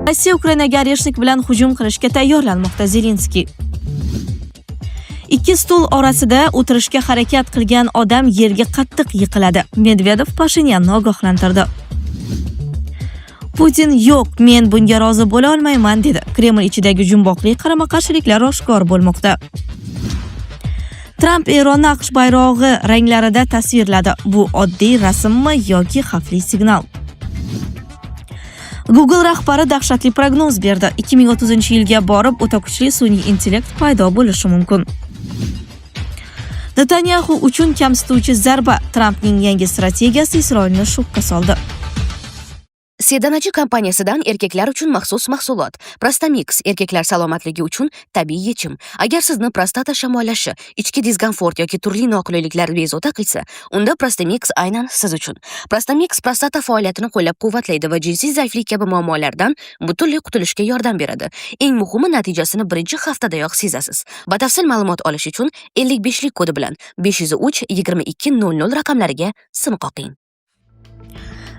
Rossiya Ukrainaga Oreshnik bilan hujum qilishga tayyorlanmoqda Zelenskiy. Ikki stul orasida o'tirishga harakat qilgan odam yerga qattiq yiqiladi. Medvedev Pashinyanni ogohlantirdi. Putin yo'q, men bunga rozi bo'la olmayman dedi. Kreml ichidagi jumboqli qarama-qarshiliklar oshkor bo'lmoqda. Tramp Eronni AQSh bayrog'i ranglarida tasvirladi. Bu oddiy rasmmi yoki xavfli signal? Google rahbari dahshatli prognoz berdi. 2030-yilga borib o'ta kuchli sun'iy intellekt paydo bo'lishi mumkin. Netanyaxu uchun kamsituvchi zarba. Trampning yangi strategiyasi Isroilni shokka soldi. Sedanachi kompaniyasidan erkaklar uchun maxsus mahsulot Prostamix erkaklar salomatligi uchun tabiiy yechim. Agar sizni prostata shamollashi, ichki diskomfort yoki turli noqulayliklar bezovta qilsa, unda Prostamix aynan siz uchun. Prostamix prostata faoliyatini qo'llab-quvvatlaydi va jinsiy zaiflik kabi muammolardan butunlay qutulishga yordam beradi. Eng muhimi, natijasini birinchi haftadayoq sezasiz. Batafsil ma'lumot olish uchun 55 lik kodi bilan 503 22 00 raqamlariga sim qoqing.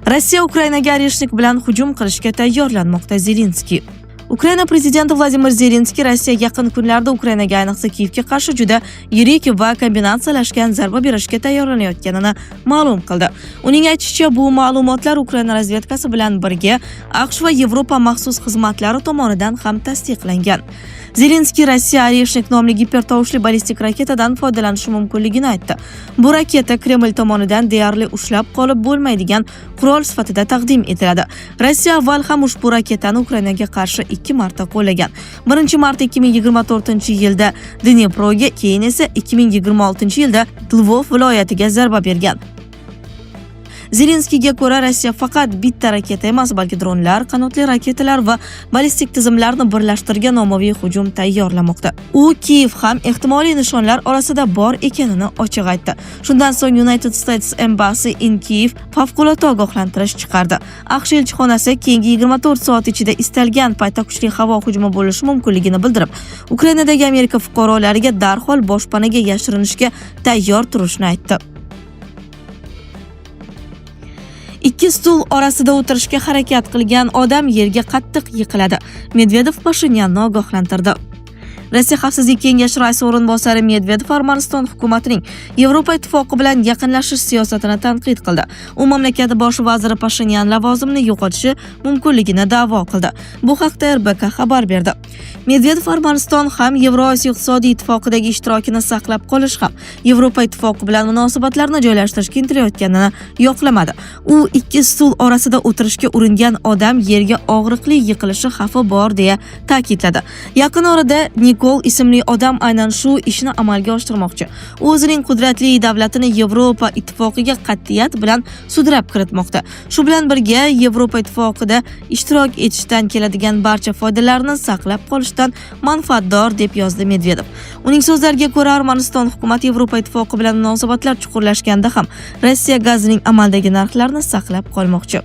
Rossiya Ukrainaga Oreshnik bilan hujum qilishga tayyorlanmoqda Zelenskiy. Ukraina prezidenti Vladimir Zelenskiy Rossiya yaqin kunlarda Ukrainaga, ayniqsa Kiyevga qarshi juda yirik va kombinatsiyalashgan zarba berishga tayyorlanayotganini ma'lum qildi. Uning aytishicha, bu ma'lumotlar Ukraina razvedkasi bilan birga AQSh va Yevropa maxsus xizmatlari tomonidan ham tasdiqlangan. Zelenskiy Rossiya Oreshnik nomli gipertovushli ballistik raketadan foydalanishi mumkinligini aytdi. Bu raketa Kreml tomonidan deyarli ushlab qolib bo'lmaydigan qurol sifatida taqdim etiladi. Rossiya avval ham ushbu raketani Ukrainaga qarshi 2 marta qo'llagan. Birinchi marta 2024-yilda Dniproga, keyin esa 2026-yilda Lvov viloyatiga zarba bergan. Zelenskiyga ko'ra, Rossiya faqat bitta raketa emas, balki dronlar, qanotli raketalar va ballistik tizimlarni birlashtirgan ommaviy hujum tayyorlamoqda. U Kiyev ham ehtimoliy nishonlar orasida bor ekanini ochiq aytdi. Shundan so'ng United States Embassy in Kiev favqulodda ogohlantirish chiqardi. AQSh elchixonasi keyingi 24 soat ichida istalgan paytda kuchli havo hujumi bo'lishi mumkinligini bildirib, Ukrainadagi Amerika fuqarolariga darhol boshpanaga yashirinishga tayyor turishni aytdi. Ikki stul orasida o'tirishga harakat qilgan odam yerga qattiq yiqiladi. Medvedev Pashinyanni ogohlantirdi. Rossiya Xavfsizlik kengashi raisi o'rinbosari Medvedev Armaniston hukumatining Yevropa Ittifoqi bilan yaqinlashish siyosatini tanqid qildi. U mamlakat bosh vaziri Pashinyan lavozimini yo'qotishi mumkinligini da'vo qildi. Bu haqda RBK xabar berdi. Medvedev Armaniston ham Yevrosiyo iqtisodiy ittifoqidagi ishtirokini saqlab qolish ham Yevropa Ittifoqi bilan munosabatlarni joylashtirishga intilayotganini yoqlamadi. U ikki stul orasida o'tirishga uringan odam yerga og'riqli yiqilishi xavfi bor deya ta'kidladi. Yaqin orada Nikol ismli odam aynan shu ishni amalga oshirmoqchi. U o'zining qudratli davlatini Yevropa Ittifoqiga qat'iyat bilan sudrab kiritmoqda. Shu bilan birga Yevropa Ittifoqida ishtirok etishdan keladigan barcha foydalarni saqlab qolishdan manfaatdor deb yozdi Medvedev. Uning so'zlariga ko'ra, Armaniston hukumati Yevropa Ittifoqi bilan munosabatlar chuqurlashganda ham Rossiya gazining amaldagi narxlarini saqlab qolmoqchi.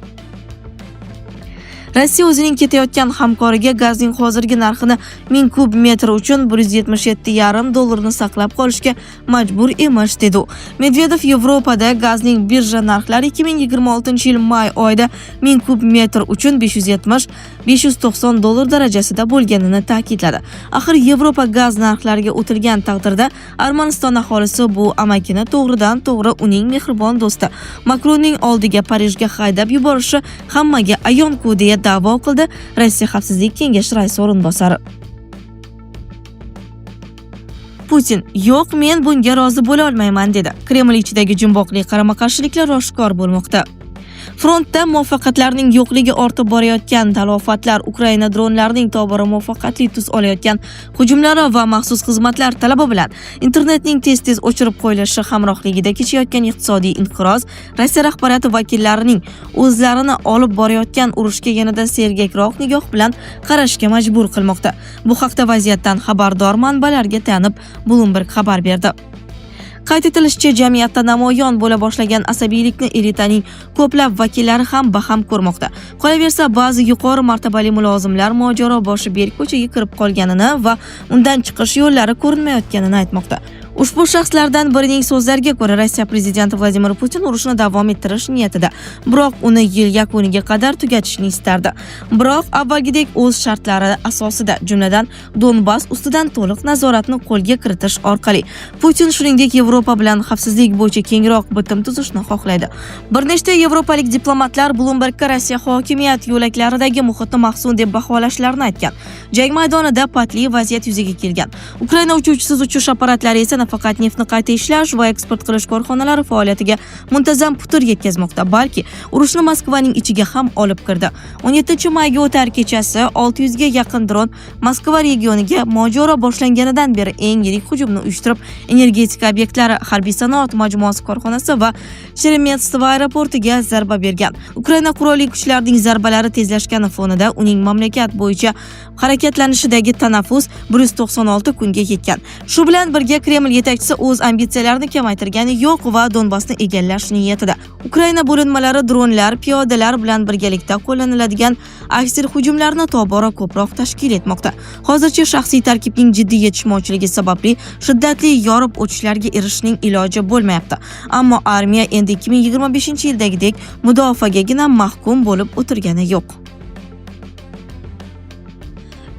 Rossiya o'zining ketayotgan hamkoriga gazning hozirgi narxini 1000 kub metr uchun 177,5 dollarni saqlab qolishga majbur emish, dedi u. Medvedev Yevropada gazning birja narxlari 2026-yil may oyida 1000 kub metr uchun 570-590 dollar darajasida bo'lganini ta'kidladi. Axir Yevropa gaz narxlariga o'tilgan taqdirda Armaniston aholisi bu amakini to'g'ridan to'g'ri uning mehribon do'sti Makronning oldiga Parijga haydab yuborishi hammaga ayonku deya da'vo qildi Rossiya Xavfsizlik kengashi raisi o'rinbosari. Putin yo'q, men bunga rozi bo'la olmayman dedi. Kreml ichidagi jumboqli qarama-qarshiliklar oshkor bo'lmoqda. Frontda muvaffaqiyatlarning yo'qligi, ortib borayotgan talofatlar, Ukraina dronlarining tobora muvaffaqiyatli tus olayotgan hujumlari va maxsus xizmatlar talabi bilan internetning tez-tez o'chirib qo'yilishi hamrohligida kechayotgan iqtisodiy inqiroz Rossiya rahbariyati vakillarining o'zlarini olib borayotgan urushga yanada sergakroq nigoh bilan qarashga majbur qilmoqda. Bu haqda vaziyatdan xabardor manbalarga tayanib Bloomberg xabar berdi. Qayd etilishicha, jamiyatda namoyon bo'la boshlagan asabiylikni elitaning ko'plab vakillari ham baham ko'rmoqda. Qolaversa, ba'zi yuqori martabali mulozimlar mojaro boshi berk ko'chaga kirib qolganini va undan chiqish yo'llari ko'rinmayotganini aytmoqda. Ushbu shaxslardan birining so'zlariga ko'ra, Rossiya prezidenti Vladimir Putin urushni davom ettirish niyatida, biroq uni yil yakuniga qadar tugatishni istardi. Biroq avvalgidek o'z shartlari asosida, jumladan Donbass ustidan to'liq nazoratni qo'lga kiritish orqali. Putin shuningdek Yevropa bilan xavfsizlik bo'yicha kengroq bitim tuzishni xohlaydi. Bir nechta yevropalik diplomatlar Bloombergga Rossiya hokimiyat yo'laklaridagi muhitni mahzun deb baholashlarini aytgan. Jang maydonida patli vaziyat yuzaga kelgan. Ukraina uchuvchisiz uchish apparatlari esa nafaqat neftni qayta ishlash va eksport qilish korxonalari faoliyatiga muntazam putur yetkazmoqda, balki urushni Moskvaning ichiga ham olib kirdi. 17 mayga o'tar kechasi 600 ga yaqin dron Moskva regioniga mojaro boshlanganidan beri eng yirik hujumni uyushtirib, energetika obyektlari, harbiy sanoat majmuasi korxonasi va Sheremetyevo aeroportiga zarba bergan. Ukraina qurolli kuchlarining zarbalari tezlashgani fonida uning mamlakat bo'yicha harakatlanishidagi tanaffus 196 kunga yetgan. Shu bilan birga Kreml yetakchisi o'z ambitsiyalarini kamaytirgani yo'q va Donbassni egallash niyatida. Ukraina bo'linmalari dronlar, piyodalar bilan birgalikda qo'llaniladigan aksilhujumlarni tobora ko'proq tashkil etmoqda. Hozircha shaxsiy tarkibning jiddiy yetishmovchiligi sababli shiddatli yorib o'tishlarga erishishning iloji bo'lmayapti. Ammo armiya endi 2025-yildagidek mudofaagagina mahkum bo'lib o'tirgani yo'q.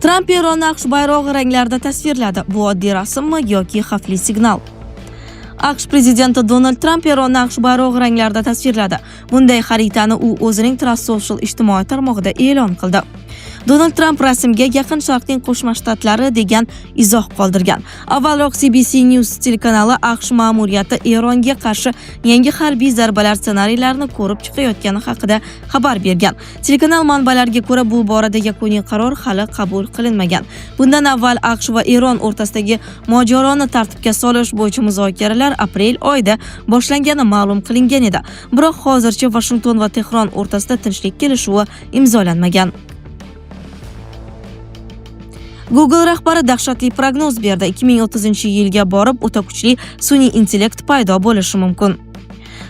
Tramp Eronni AQSh bayrog'i ranglarida tasvirladi. Bu oddiy rasmmi yoki xavfli signal? AQSh prezidenti Donald Tramp Eronni AQSh bayrog'i ranglarida tasvirladi. Bunday xaritani u o'zining Truth Social ijtimoiy tarmog'ida e'lon qildi. Donald Tramp rasmga Yaqin Sharqning Qo'shma Shtatlari degan izoh qoldirgan. Avvalroq CBS News telekanali AQSh ma'muriyati Eronga qarshi yangi harbiy zarbalar ssenariylarini ko'rib chiqayotgani haqida xabar bergan. Telekanal manbalariga ko'ra, bu borada yakuniy qaror hali qabul qilinmagan. Bundan avval AQSh va Eron o'rtasidagi mojaroni tartibga solish bo'yicha muzokaralar aprel oyida boshlangani ma'lum qilingan edi. Biroq hozircha Vashington va Tehron o'rtasida tinchlik kelishuvi imzolanmagan. Google rahbari dahshatli prognoz berdi. 2030-yilga borib o'ta kuchli sun'iy intellekt paydo bo'lishi mumkin.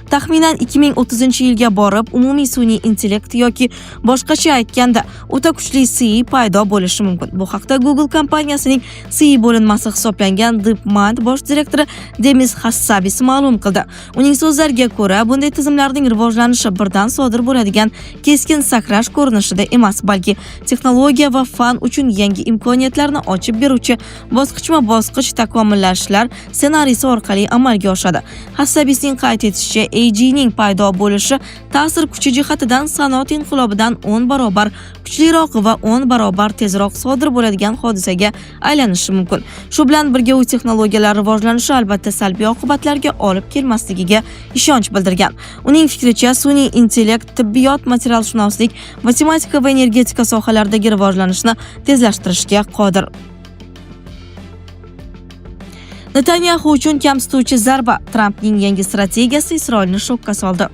Taxminan 2030-yilga borib umumiy sun'iy intellekt yoki boshqacha aytganda o'ta kuchli SI paydo bo'lishi mumkin. Bu haqda Google kompaniyasining SI bo'linmasi hisoblangan DeepMind bosh direktori Demis Hassabis ma'lum qildi. Uning so'zlariga ko'ra, bunday tizimlarning rivojlanishi birdan sodir bo'ladigan keskin sakrash ko'rinishida emas, balki texnologiya va fan uchun yangi imkoniyatlarni ochib beruvchi bosqichma-bosqich takomillashishlar ssenariysi orqali amalga oshadi. Hassabisning qayd etishicha, AIning paydo bo'lishi ta'sir kuchi jihatidan sanoat inqilobidan 10 barobar kuchliroq va 10 barobar tezroq sodir bo'ladigan hodisaga aylanishi mumkin. Shu bilan birga u texnologiyalar rivojlanishi albatta salbiy oqibatlarga olib kelmasligiga ishonch bildirgan. Uning fikricha, sun'iy intellekt tibbiyot, materialshunoslik, matematika va energetika sohalaridagi rivojlanishni tezlashtirishga qodir. Netanyaxu uchun kamsituvchi zarba. Trampning yangi strategiyasi Isroilni shokka soldi.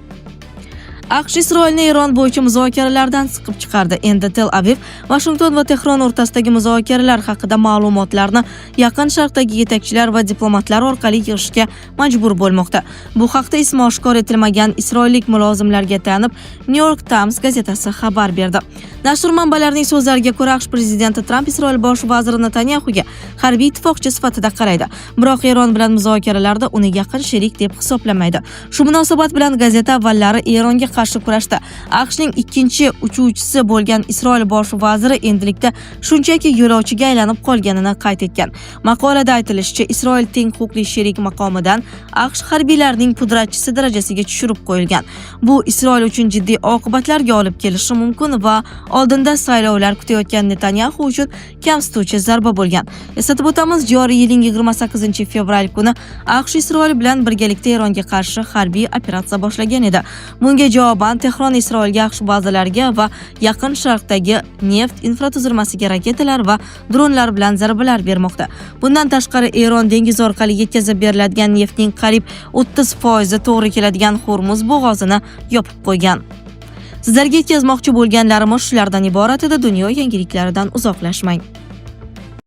AQSh Isroilni Eron bo'yicha muzokaralardan siqib chiqardi. Endi Tel Aviv Vashington va Tehron o'rtasidagi muzokaralar haqida ma'lumotlarni Yaqin Sharqdagi yetakchilar va diplomatlar orqali yig'ishga majbur bo'lmoqda. Bu haqda ismi oshkor etilmagan isroillik mulozimlarga tayanib New York Times gazetasi xabar berdi. Nashr manbalarining so'zlariga ko'ra, AQSh prezidenti Tramp Isroil bosh vaziri Netanyaxuga harbiy ittifoqchi sifatida qaraydi, biroq Eron bilan muzokaralarda uni yaqin sherik deb hisoblamaydi. Shu munosabat bilan gazeta avvallari Eronga qarshi kurashda AQShning ikkinchi uchuvchisi bo'lgan Isroil bosh vaziri endilikda shunchaki yo'lovchiga aylanib qolganini qayd etgan. Maqolada aytilishicha, Isroil teng huquqli sherik maqomidan AQSh harbiylarining pudratchisi darajasiga tushirib qo'yilgan. Bu Isroil uchun jiddiy oqibatlarga olib kelishi mumkin va oldinda saylovlar kutayotgan Netanyaxu uchun kamsituvchi zarba bo'lgan. Eslatib o'tamiz, joriy yilning 28 fevral kuni AQSh Isroil bilan birgalikda Eronga qarshi harbiy operatsiya boshlagan edi. Bunga javoban Tehron Isroilga AQSh bazalariga va Yaqin Sharqdagi neft infratuzilmasiga raketalar va dronlar bilan zarbalar bermoqda. Bundan tashqari, Eron dengiz orqali yetkazib beriladigan neftning qariyb 30% to'g'ri keladigan Hormuz bo'g'ozini yopib qo'ygan. Sizlarga yetkazmoqchi bo'lganlarimiz shulardan iborat edi. Dunyo yangiliklaridan uzoqlashmang.